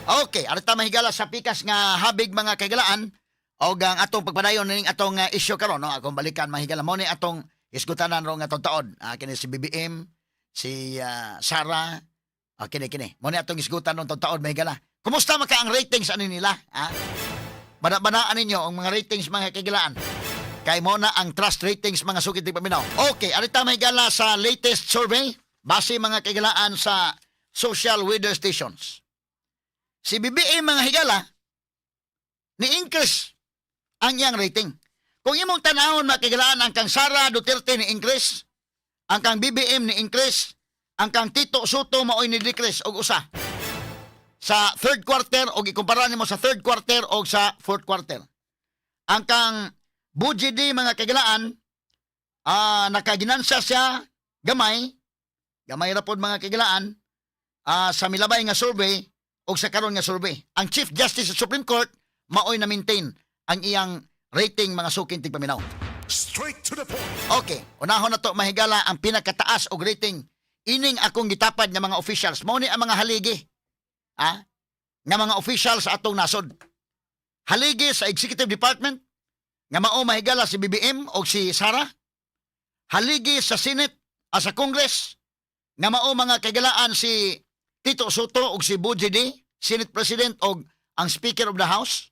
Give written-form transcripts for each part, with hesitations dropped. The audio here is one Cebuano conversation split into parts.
Okay, arita, mahigala, sa pikas nga habig, mga kahigalaan, og ang atong pagpadayon ning atong issue karon, no, akong balikan, mahigala, mo ni atong isgutanan ro nga atong taon. Kini si BBM, si Sara, kini kini. Mo ni atong isgutan ron taon, mahigala. Kumusta man ka ang ratings ani nila? Ha? Bana-banaan ninyo ang mga ratings, mga kahigalaan. Kay mo na ang trust ratings, mga sukit paminaw. Okay, arita, mahigala, sa latest survey base, mga kahigalaan, sa social weather stations. Si BBM, mga higala, ni-increase ang iyang rating. Kung imong tanawon, mga kahigalaan, ang kang Sara Duterte ni increase, ang kang BBM ni increase, ang kang Tito Sotto maoy ni decrease og usa. Sa third quarter og ikumpara nimo sa third quarter og sa fourth quarter. Ang kang Bojie Dy, mga kahigalaan, nakaginansa siya gamay, gamay ra pod, mga kahigalaan, sa milabay nga survey og sa karon nga survey. Ang Chief Justice sa Supreme Court maoy na maintain ang iyang rating, mga suking tigpaminaw. Straight to the point. Okay, unahon na to, mahigala, ang pinakataas og rating ining akong gitapad nga mga officials. Mao ni ang mga haligi. Ah? Nga mga officials sa atong nasod. Haligi sa Executive Department nga mao, mahigala, si BBM og si Sara. Haligi sa Senate, sa Congress nga mao, mga kahigalaan, si Tito Sotto og si Bojie Dy, Senate President og ang Speaker of the House.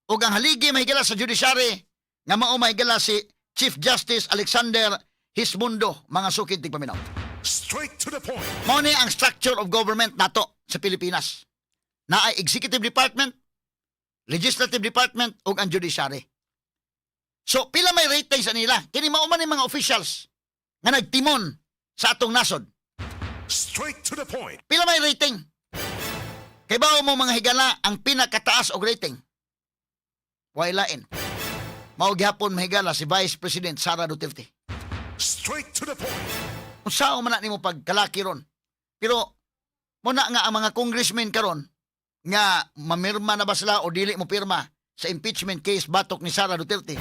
Ug ang haligi, mahigala, sa judiciary nga mao, mahigala, si Chief Justice Alexander Gesmundo, mga sukid tigpaminaw. Straight to the point. Mao ni ang structure of government nato sa Pilipinas. Naay Executive Department, Legislative Department ug ang Judiciary. So pila may rating sa nila? Kini mao man ni mga officials nga nagtimon sa atong nasod. Straight to the point. Pila may rating? Kay bao mo, mga higala, ang pinakataas og rating, way lain. Mao gihapon, mahigala, si Vice President Sara Duterte. Straight to the point. Unsaon man na nimo pagkalaki ron? Pero muna nga ang mga congressmen karon nga mamirma na ba sila o dili mo pirma sa impeachment case batok ni Sara Duterte,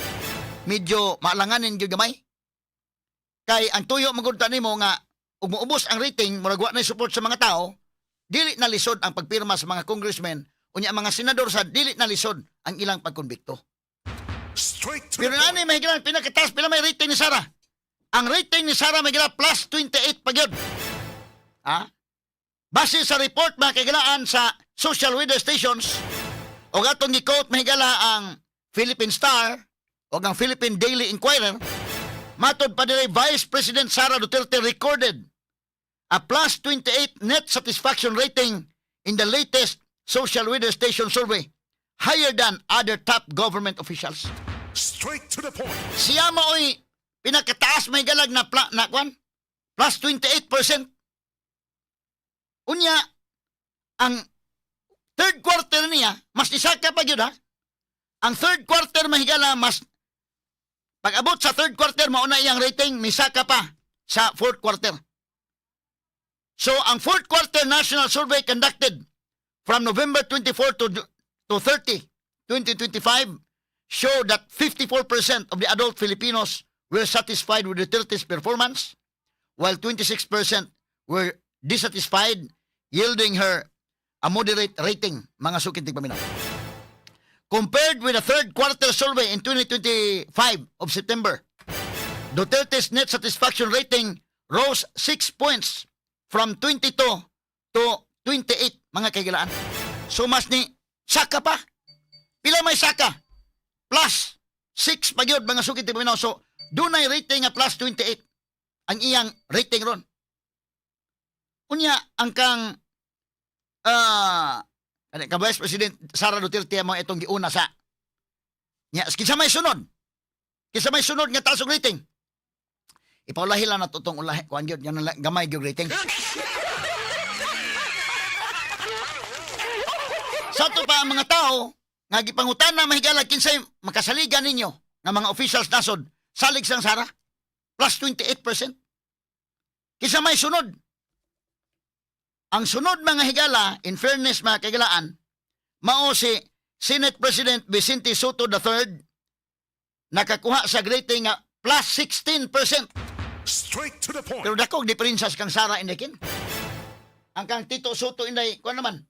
medyo maalanganin gyud gamay. Kay ang tuyo magud nimo nga ug moubos ang rating, murag wa na support sa mga tao, dili na lisod ang pagpirma sa mga congressmen, unya ang mga senador sa dili na lisod ang ilang pagkonbikto. Straight to Pero the point. nani, mahigala, pinakataas, pila may rating ni Sara? Ang rating ni Sara, mahigala, plus 28 pa gyud. Ha? Base sa report, mga kahigalaan, sa social weather stations, o atong gi-quote, mahigala, ang Philippine Star o ang Philippine Daily Inquirer, matod pa diri, Vice President Sara Duterte recorded a plus 28 net satisfaction rating in the latest social weather station survey, higher than other top government officials. Straight to the point. Siya maoy pinakataas may galag na kwan plus 28%. Unya ang third quarter niya mas isaka pa gyud, ha. Ang third quarter, mahigala, mas pag-abot sa third quarter mao na iyang rating misaka pa sa fourth quarter. So ang fourth quarter national survey conducted from November 24 to 30, 2025 showed that 54% of the adult Filipinos were satisfied with Duterte's performance, while 26% were dissatisfied, yielding her a moderate rating, mga sukid tigpaminaw. Compared with the third quarter survey in 2025 of September, Duterte's net satisfaction rating rose 6 points from 22 to 28, mga kahigalaan. So mas ni saka pa. Pila may saka? Plus 6 pa gyud, mga sukid tigpaminaw. So dunay rating nga plus 28 ang iyang rating ron. Unya ang kang ano, ka Vice President Sara Duterte mo itong giuna sa nya. Kinsa may sunod? Kinsa may sunod nga taas og rating? Ipaulahi lang na to tong ulahi kuan gyud yan lang, gamay gyud rating. Sa ato pa ang mga tao nga gipangutana, mahigala, kinsay makasaligan ninyo nga mga officials nasod salig sang Sara, plus 28%. Kinsa may sunod? Ang sunod, mga higala, in fairness, mga kahigalaan, mao si Senate President Vicente Sotto III, nakakuha sa rating nga plus 16%. Straight to the point. Pero dako og diferensya sa kang Sara, inday kin. Ang kang Tito Sotto, inday, kuan naman.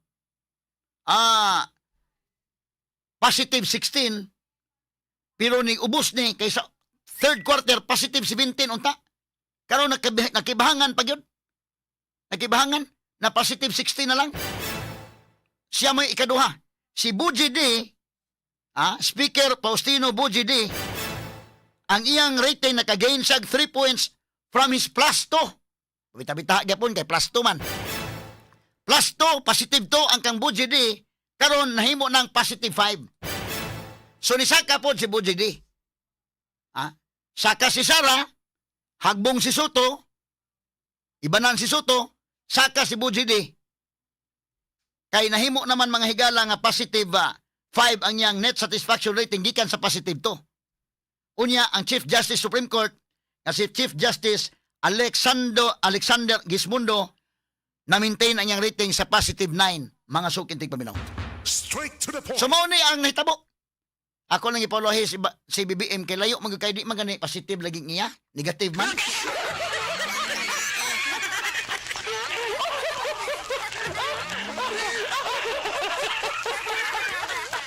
positive 16, pero ni ubos ni kaysa third quarter positive 17 unta. Karon nakibahangan pa gyud. Nakibahangan na positive 16 na lang. Siya may ikaduha. Si Bojie Dy, Speaker Faustino Bojie Dy, ang iyang rating naka-gain siya 3 points from his plus 2. Bita-bita gyapon kay plus 2 man. Plus 2, positive 2 ang kang Bojie Dy, karon nahimo ng positive 5. So nisaka pod si Bojie Dy. Saka si Sara, hagbong si Sotto, ibanan si Sotto, saka si Bojie Dy. Kay nahimo naman, mga higala, nga positive 5 ang iyang net satisfaction rating gikan sa positive 2. Unya ang Chief Justice Supreme Court nga si Chief Justice Alexander Gismundo, na maintain ang iyang rating sa positive 9, mga suking tigpaminaw. Straight to the point. So mao ni ang nahitabo. Ako lang ipaulahi si BBM kay layo man gyud kay di man gani positive lagi niya, negative man.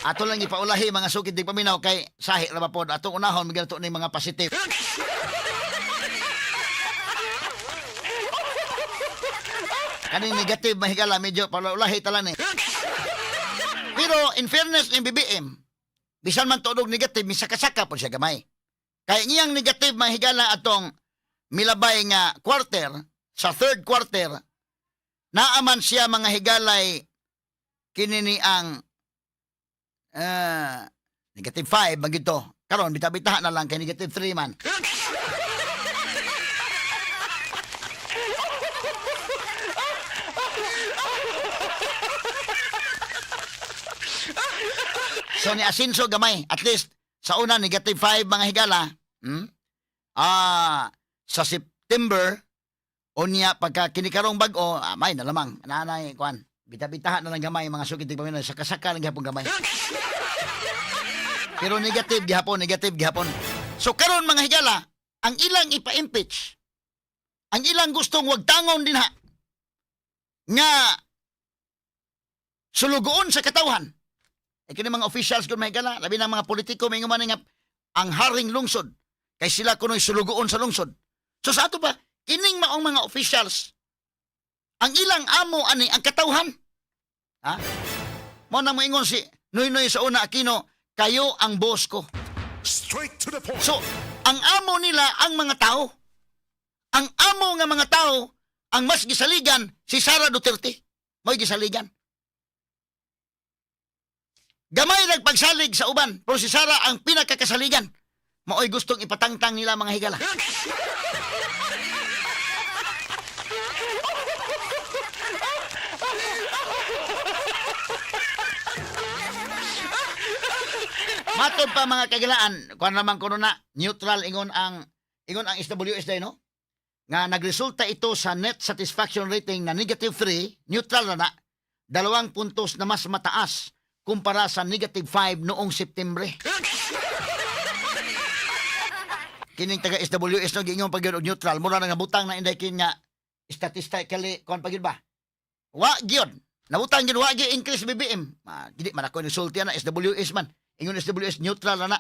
Ato lang ipaulahi, mga suking tigpaminaw, kay sahi ra ba pod atong unahon magyud ni mga positive. Kaning negative, mahigala, medyo paulahi ta lang ni. Pero in fairness ni BBM, bisan man tuod og negative, misaka-saka po siya gamay. Kaya ngiyang negative, mahigala, atong milabay nga quarter, sa third quarter, naaman siya, mga higalay, kini ni ang negative 5, magito. Karon bita-bita na lang kay negative 3 man. So ni asinso gamay, at least sa una negative 5, mga higala. Sa September unya pagka kinikarong bag-o, may na lamang nanay kuan. Bita-bitahan na lang gamay, mga suking tigpaminaw, saka-saka lang gihapon gamay. Pero negative gihapon, negative gihapon. So karon, mga higala, ang ilang ipa-impeach, ang ilang gustong wagtangon dinha nga sulugoon sa katawhan. E kini mga officials kun, mga higala, labi ng mga politiko, may man nga ang haring lungsod kay sila kuno'y sulugoon sa lungsod. So sa ato pa, kining maong mga officials, ang ilang amo ani ang katawhan. Ha? Mo na moingon si Noynoy sa una Aquino, "Kayo ang boss ko." Straight to the point. So, ang amo nila ang mga tao. Ang amo nga mga tao, ang mas gisaligan si Sara Duterte. Mo'y gisaligan. Gamay nagpagsalig sa uban, pero si Sara ang pinakakasaligan. Maoy gustong ipatangtang nila, mga higala. Matod pa, mga kagilaan, kuan naman kuno na neutral ingon ang SWS day, no? Nga nagresulta ito sa net satisfaction rating na negative 3, neutral na na, 2 puntos na mas mataas kumpara sa negative 5 noong September. Kining taga SWS no, giingon pag og neutral, mura na nga butang na inday kin nga statistically kuan pa gyud ba? Wa gyud. Nabutang gyud wa gyud increase BBM. Ma, dili man ako nisulti na SWS man. Ingon SWS neutral na na.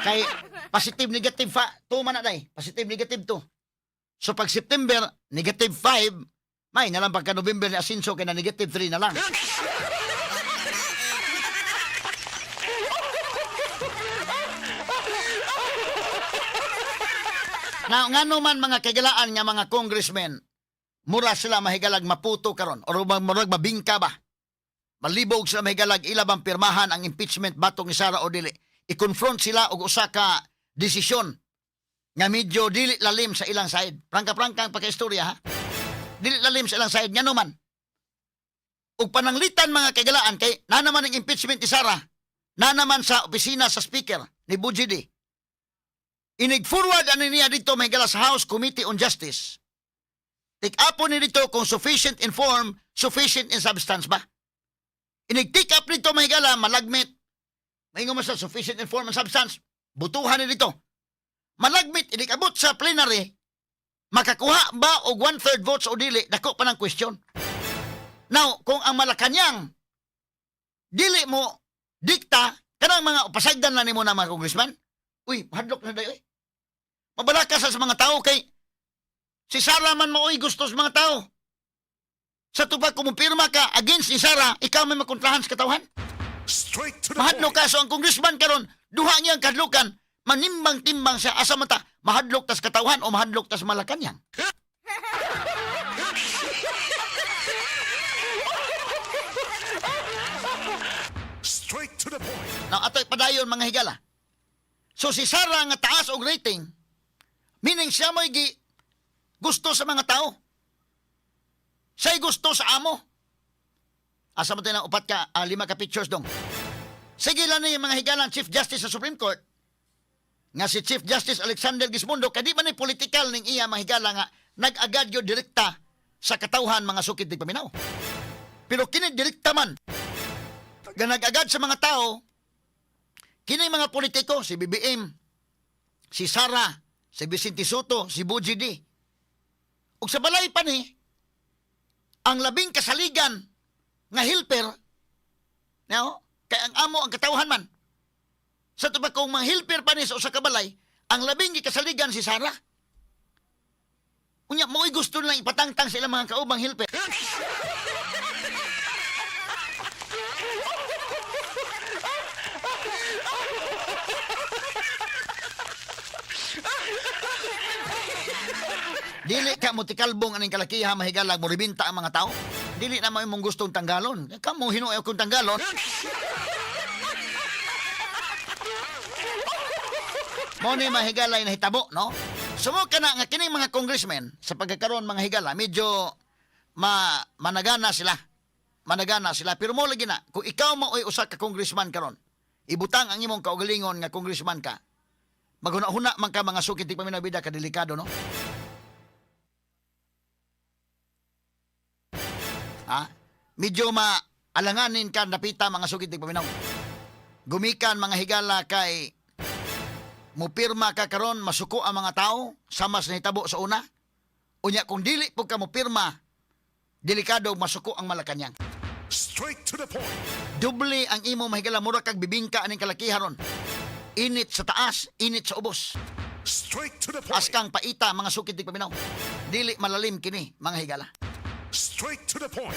Kay positive negative fa, 2 man na day. Positive negative 2. So pag September negative 5, may na lang pagka November ni Asinso kay na negative 3 na lang. Na ngano man, mga kagalaan, nga mga congressmen, mura sila mahigalag maputo karon or murag mabingka ba? Malibog sila, mahigalag, ila bang pirmahan ang impeachment batok ni Sara o dili? I-confront sila og usa ka desisyon nga medyo dili lalim sa ilang side. Prangka-prangka ang pagkaistorya ha. Dili lalim sa ilang side ngano man. Ug pananglitan, mga kagalaan, kay na naman ang impeachment ni Sara, na naman sa opisina sa speaker ni Bojie Dy. Inig-forward ani niya dito, mahigala, sa House Committee on Justice. Take up ni dito kung sufficient in form, sufficient in substance ba? Inig-take up nito, mahigala, malagmit. Maingon mo sa sufficient in form and substance, butuhan ni dito. Malagmit, inig-abot sa plenary, makakuha ba og one-third votes o dili, dako pa ng question. Now, kung ang Malacanang dili mo dikta kanang mga pasagdan na nimo na mga congressman, uy, hadlok na dayo eh. Mabalaka sa mga tao kay si Sara man maoy gusto sa mga tao. Sa tupag kung mupirma ka against ni Sara, ikaw may makontrahan sa katawhan. Straight to the Mahadlok point. ka. So ang congressman karon, duha niyang kadlukan, manimbang-timbang siya asa mata, mahadlok tas katawhan o mahadlok tas Malacanang. Straight to the point. Now, ato'y padayon, mga higala. So si Sara nga taas og rating, meaning siya mo'y gi gusto sa mga tao. Siya'y gusto sa amo. Asa mo tayo ng upat ka, lima ka pictures dong. Sige lang ni mga higalang Chief Justice sa Supreme Court, nga si Chief Justice Alexander Gismundo, kadi man ni political ning iya, mga higala, nga nag-agad yun direkta sa katawhan, mga sukid di paminaw. Pero kini direkta man, nga nag-agad sa mga tao, kini mga politiko, si BBM, si Sara, si Vicente Sotto, si Bojie Dy. Ug sa balay pa ni, ang labing kasaligan nga helper, no? Kay ang amo ang katawhan man. Sa tubag kung mga helper pa ni sa usa ka balay, ang labing gikasaligan si Sara. Unya, mo'y gusto lang ipatangtang sa ilang mga kaubang helper. Dili ka mo tikalbong aning kalakiha, mahigalag mo ribinta ang mga tao. Dili na mo imong gustong tanggalon. Kamo hinuoy akong tanggalon. Mo ni mahigalay nahitabo, no? Sumo ka na nga kining mga congressmen sa pagkakaroon, mga higala, medyo managana sila. Managana sila pero mo lagi na kung ikaw maoy usa ka congressman karon, ibutang ang imong kaugalingon nga congressman ka. Maghuna-huna man ka, mga sukit di paminaw bida, kadelikado, no? Ha? Medyo maalanganin ka napita, mga sukit di paminaw. Gumikan, mga higala, kay mupirma ka karon masuko ang mga tao sama sa nahitabo sa una. Unya kung dili po ka mupirma, delikado masuko ang Malacanang. Straight to the point. Doble ang imo, mahigala, mura kag bibingka aning kalakiha ron. Init sa taas, init sa ubos. Straight to the point. Askang paita, mga sukit di paminaw. Dili malalim kini, mga higala. Straight to the point.